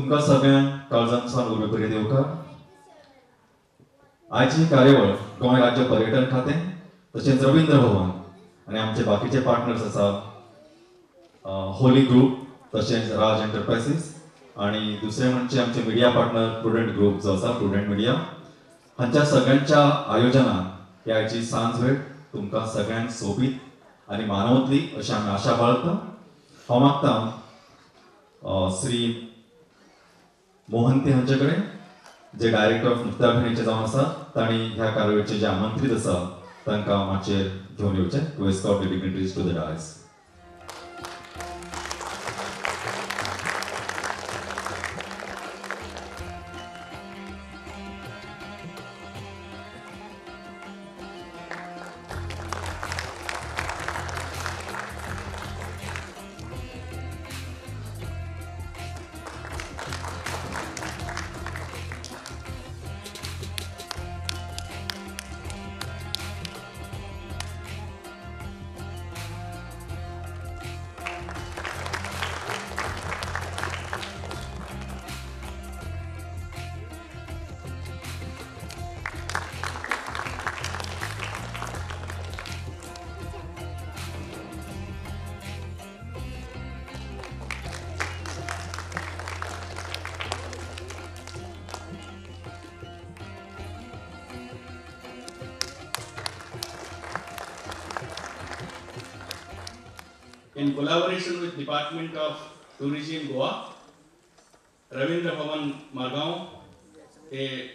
तुमकां सगळ्यांक काळजांतल्यान उर्बेभरीत येवकार. आयची कार्यावळ गोंय राज्य पर्यटन खातें तशेंच रवींद्र भवन आनी आमचे बाकीचे पार्टनर्स आसा होली ग्रुप तशेंच राज एंटरप्रायसीस आनी दुसरें म्हणजे आमचे मिडिया पार्टनर प्रुडंट ग्रुप जो आसा प्रुडंट मिडिया हांच्या सगळ्यांच्या आयोजनान ही आयची सांजवेळ तुमकां सगळ्यांक सोबीत आनी मानवतली अशी आमी आशा बाळगता. हांव मागता श्री मोहंती हांचे कडेन जे डायरेक्टर ऑफ नृत्याभिनयाचे जावन आसा तांणी ह्या कार्यावळीचे जे आमंत्रीत आसा तांकां माचयेर घेवन येवचें. To escort the dignitaries to the dais. In collaboration with Department of Tourism Goa, Ravindra Bhavan Margao, a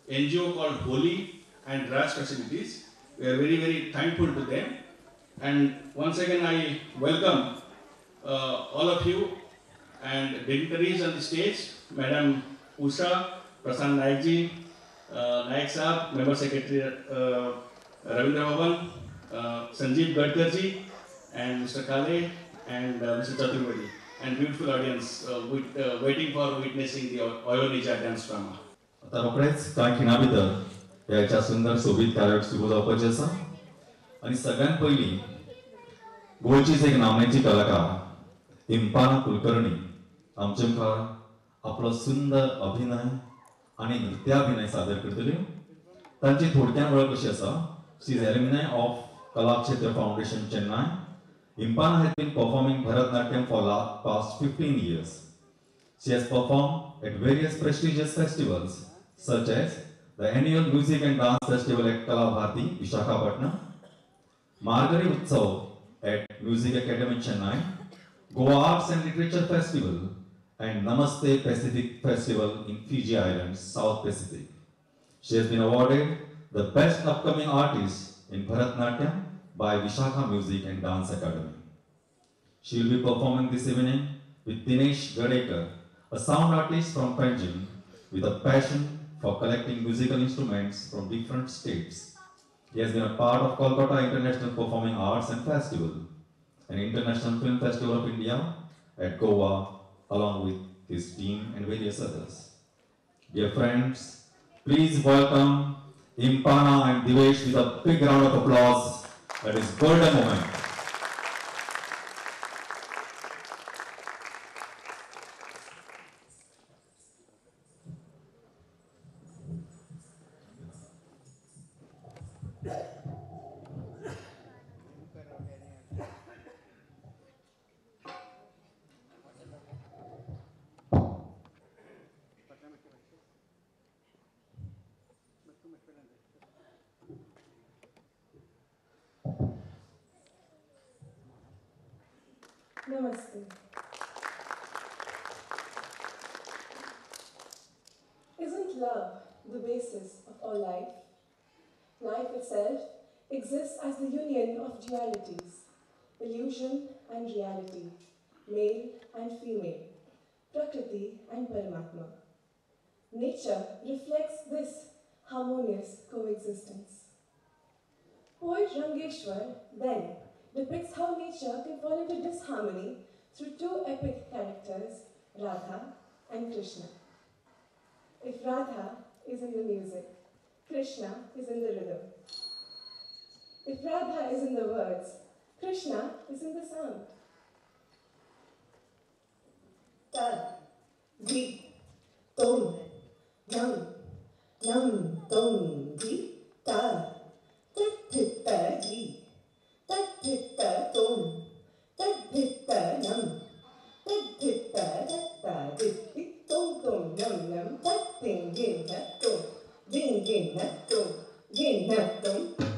NGO called Holi and Raj Facilities. We are very, very thankful to them. And once again, I welcome all of you and dignitaries on the stage, Madam Usha, Prasant Naik ji, Naik Saab, Member Secretary Ravindra Bhavan, Sanjeev Gadkar ji, and Mr. Kale and Mr. Chaturvedi, and beautiful audience waiting for witnessing the Ayonija dance drama. आता रोखडेच कांय खिणा भितर ह्या सुंदर सोबीत कार्यावळ सुरू जावपाची आसा आनी सगळ्यांत पयलीं गोंयचीच एक नामनेची कलाकार इम्पाना कुलकर्णी आमचे मुखार आपलो सुंदर अभिनय आनी नृत्याभिनय सादर करतल्यो. तांची थोडक्यान वळख अशी आसा. She is alumni of Kalakshetra Foundation Chennai. Impana has been performing Bharatanatyam for the past 15 years. She has performed at various prestigious festivals such as the annual Music and Dance Festival at Kala Bharati, Visakhapatnam, Margari Utsav at Music Academy, Chennai, Goa Arts and Literature Festival, and Namaste Pacific Festival in Fiji Islands, South Pacific. She has been awarded the Best Upcoming Artist in Bharatanatyam by Vishakha Music and Dance Academy. She will be performing this evening with Dinesh Gadekar, a sound artist from Panjim with a passion for collecting musical instruments from different states. He has been a part of Kolkata International Performing Arts and Festival, an International Film Festival of India at Goa, along with his team and various others. Dear friends, please welcome Impana and Divesh with a big round of applause at this golden moment. Namaste. Isn't love the basis of all life? Life itself exists as the union of dualities, illusion and reality, male and female, Prakriti and Paramatma. Nature reflects this harmonious coexistence. Poet Rangeshwar then depicts how nature can fall into disharmony through two epic characters, Radha and Krishna. If Radha is in the music, Krishna is in the rhythm. If Radha is in the words, Krishna is in the sound. Tad, dhi, tom, nam, nam, tom, di, ta, tad, di, tad, tom, tad, nam, tad, ta, di, tom, tom, nam, nam, tat, ding, ding, tom, ding, ding, tom, ding, tom.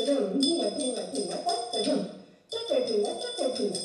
tum dhinga dhinga dhinga ta tum ta dhinga ta dhinga.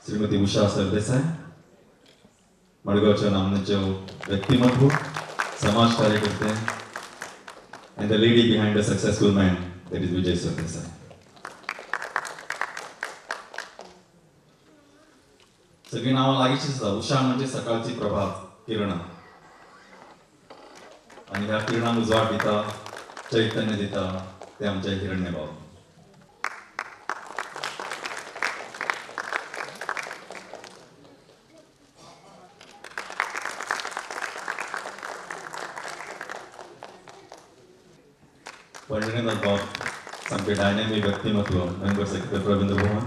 Shrimati Usha Sardesai, मडगांवच्या नामनेचे व्यक्तिमत्व, समाज कार्यकर्ते, and the lady behind the successful man, that is Vijay Sardesai. सगळी नावां लागींचीच आसा. उषा म्हणजे सकाळची प्रभात किरणां, आनी ह्या किरणांक उजवाड दिता, चैतन्य दिता ते आमचे हिरण्य बाब. पंढरीनाथ बाब सामके डायनॅमिक व्यक्तिमत्व, member secretary Ravindra Bhavan.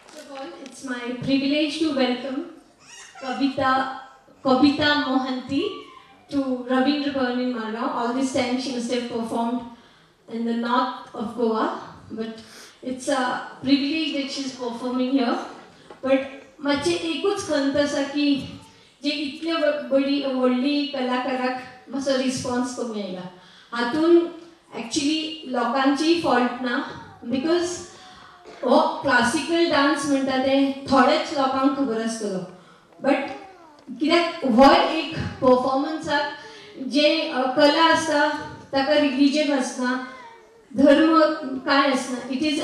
First of all, it's my privilege to welcome Kavita Mohanty to Ravindra Bhavan in Margao. All this time she must have performed in the north of Goa, but it's a privilege that she is performing here. But मातशें एकूच खंत आसा की जे इतले बरी व्हडली कलाकाराक मातसो response कमी आयला. हातून एक्चुली लोकांचीय फॉल्ट ना, because हो क्लासिकल डान्स म्हणटा ते थोडेच लोकांक खबर आसतलो, बट कित्याक हो एक परफॉर्मन्साक जे कला आसता ताका रिलीजन आसना, धर्म कांय आसना. It is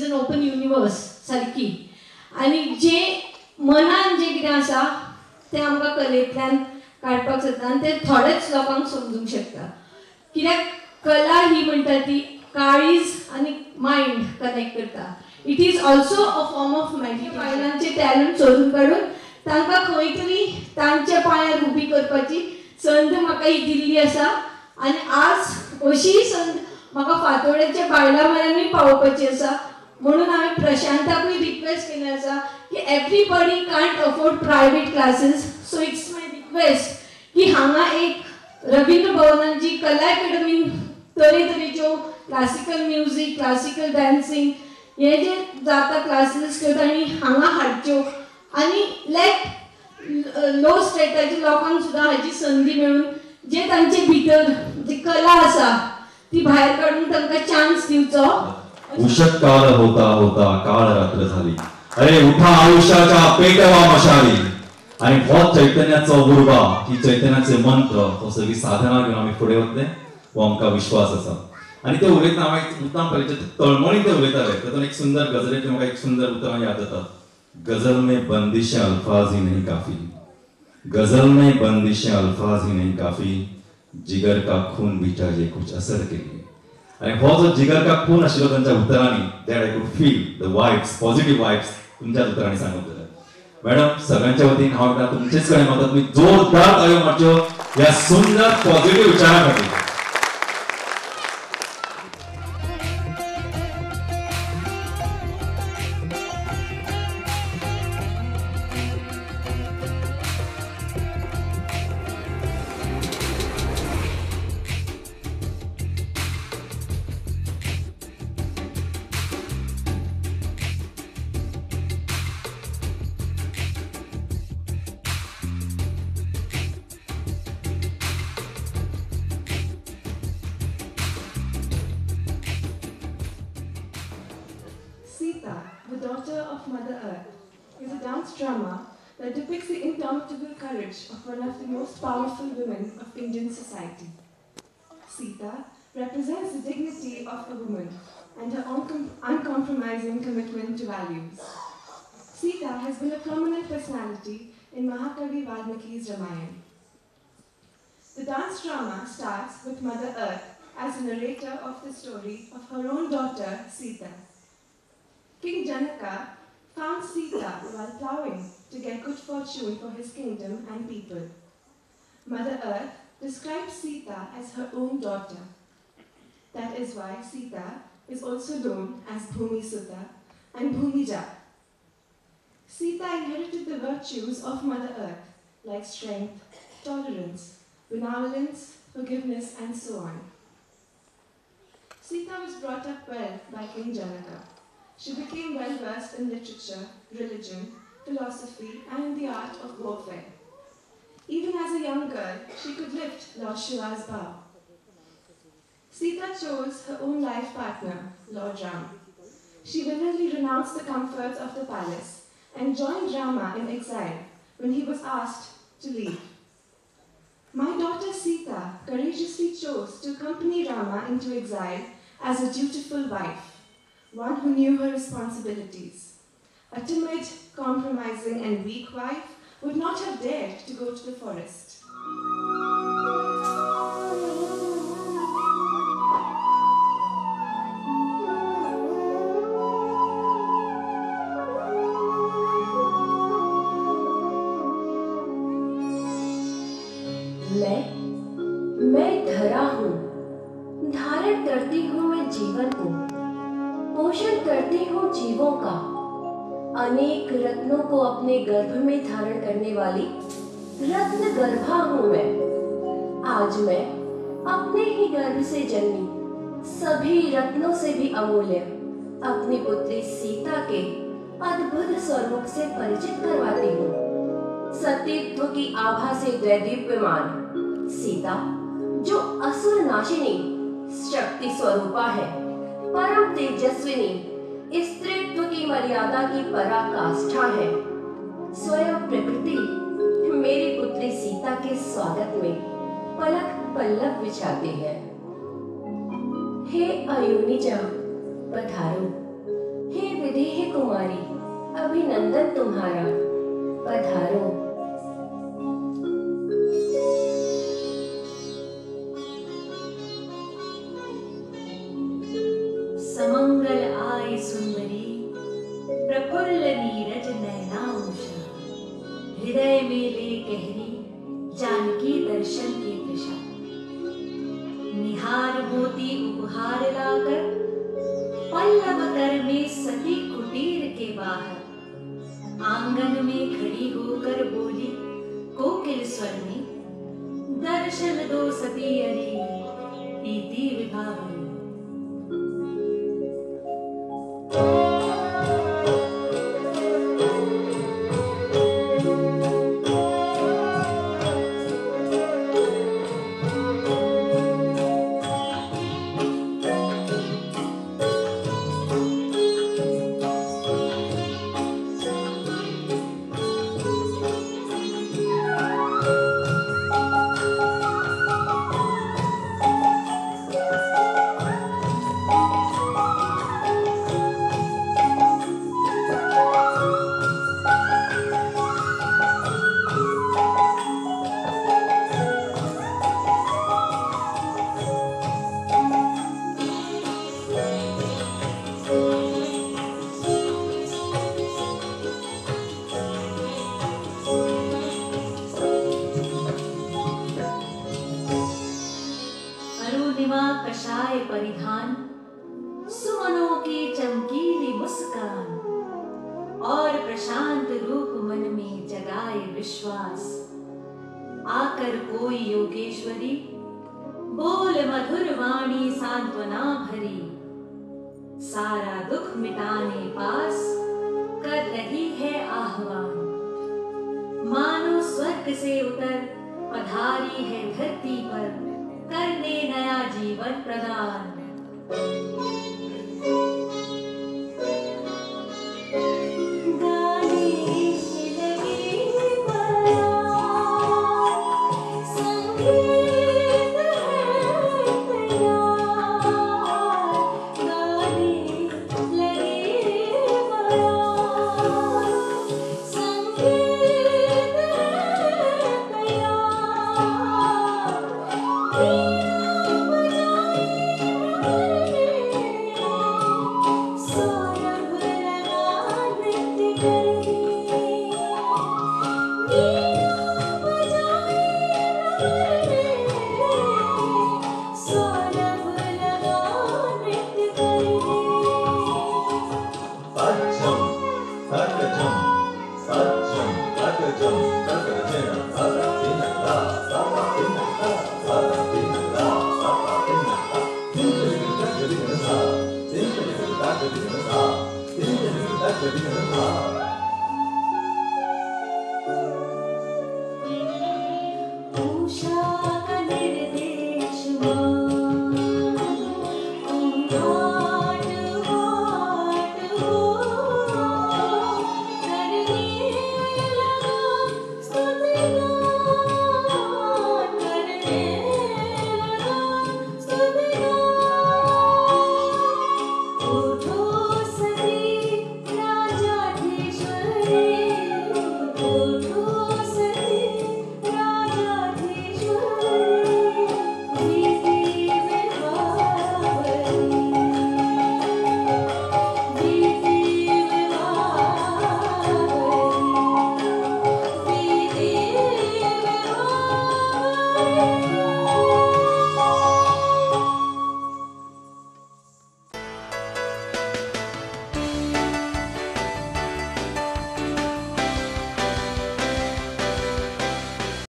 an open universe सारकी. आनी जे मनान जें कितें आसा तें आमकां कलेंतल्यान काडपाक जाता आनी तें थोडेच लोकांक समजूंक शकता. कित्याक कला ही म्हणटा ती काळीज आनी मायंड कनेक्ट करता. It is also a form of meditation. बायलांचे टॅलंट सोदून काडून तांकां खंय तरी तांच्या पांयार उबी करपाची संद म्हाका ही दिल्ली आसा, आनी आज अशीय संद म्हाका फातोड्याच्या बायलां मेरेनूय पावोवपाची आसा. म्हणून हांवें प्रशांताकूय रिक्वेस्ट केल्ली आसा की everybody can't afford private classes, so it's my request की हांगा एक रवींद्र भवनाची कला अकॅडमीन तरेतरेच्यो क्लासिकल म्युजीक, क्लासिकल डान्सिंग हे जे जाता क्लासीस त्यो तांणी हांगा हाडच्यो आनी लेट लो स्टेटाच्या लोकांक सुद्दां हाची संदी मेळून जे तांचे भितर जी कला आसा ती भायर काडून तांकां चान्स दिवचो. उषक काल होता होता काळ रात्र झाली, अरे उठा आयुष्याच्या पेटवा मशाली. आणि हो चैतन्याचो उर्बा, ही चैतन्याचे मंत्र, हो सगळी साधना घेवन आमी फुडें वतले हो आमकां विश्वास आसा. आनी ते उलयतना हांव मुद्दाम पळयचे तळमळीन ते उलयताले, तातूंत एक सुंदर गजलेची म्हाका एक सुंदर उतरां याद जाता. गजल में बंदिशें अल्फाज ही नहीं काफी, गजल में बंदिशें अल्फाज ही नहीं काफी, जिगर का खून भी चाहिए कुछ असर के लिए. आणि हो जो जिगर का खून आशिल्लो तांच्या उतरांनी, that I could feel the vibes, positive vibes तुमच्याच उतरांनी सांगत जाल्यार. मॅडम, सगळ्यांच्या वतीन हांव एकदां तुमचेच कडेन मागता, तुमी जोरदार ताळयो मारच्यो ह्या सुंदर पॉझिटिव्ह विचारां खातीर. Daughter of Mother Earth, is a dance drama that depicts the indomitable courage of one of the most powerful women of Indian society. Sita represents the dignity of a woman and her uncompromising commitment to values. Sita has been a prominent personality in Mahakavi Valmiki's Ramayana. The dance drama starts with Mother Earth as the narrator of the story of her own daughter, Sita. King Janaka found Sita while plowing to get good fortune for his kingdom and people. Mother Earth describes Sita as her own daughter. That is why Sita is also known as Bhumi Sutta and Bhumija. Sita inherited the virtues of Mother Earth, like strength, tolerance, benevolence, forgiveness, and so on. Sita was brought up well by King Janaka. She became well versed in literature, religion, philosophy, and the art of warfare. Even as a young girl, she could lift Lord Shiva's bow. Sita chose her own life partner, Lord Ram. She willingly renounced the comforts of the palace and joined Rama in exile when he was asked to leave. My daughter Sita courageously chose to accompany Rama into exile as a dutiful wife, one who knew her responsibilities. A timid, compromising, and weak wife would not have dared to go to the forest. मैं धरा हूँ, धारण करती हूँ मैं जीवन को, पोषण करती हूँ जीवों का। अनेक रत्नों को अपने गर्भ में धारण करने वाली रत्न गर्भा हूँ मैं। आज मैं अपने ही गर्भ से जन्मी सभी रत्नों से भी अमूल्य अपनी पुत्री सीता के अद्भुत स्वरूप से परिचित करवाती हूँ। सतीत्व की आभा से दैदीप्यमान सीता, जो असुर नाशिनी शक्ति स्वरूपा है, परम तेजस्विनी, स्त्रीत्व की मर्यादा की पराकाष्ठा है, स्वयं प्रकृति मेरी पुत्री सीता के स्वागत में पलक पल्लव बिछाती है। हे अयोनिजा पधारो, हे विदेह कुमारी अभिनंदन तुम्हारा, पधारो। समंगल आए सुंदरी, प्रफुल्ल नीरज नैनांशा, हृदय में ले गहरी जानकी दर्शन की तृषा। निहार मोती उपहार लाकर, पल्लव कर में सती कुटीर के बाहर, आंगन में खड़ी होकर बोली कोकिल स्वर में, दर्शन दो सती अरी प्रीति विभावरी। कषाय परिधान, सुमनों की चमकीली मुस्कान, और प्रशांत रूप मन में जगाए विश्वास। आकर कोई योगेश्वरी बोल मधुर वाणी सांत्वना भरी, सारा दुख मिटाने पास कर रही है आह्वान। मानो स्वर्ग से उतर पधारी है धरती पर, करने नया जीवन प्रदान।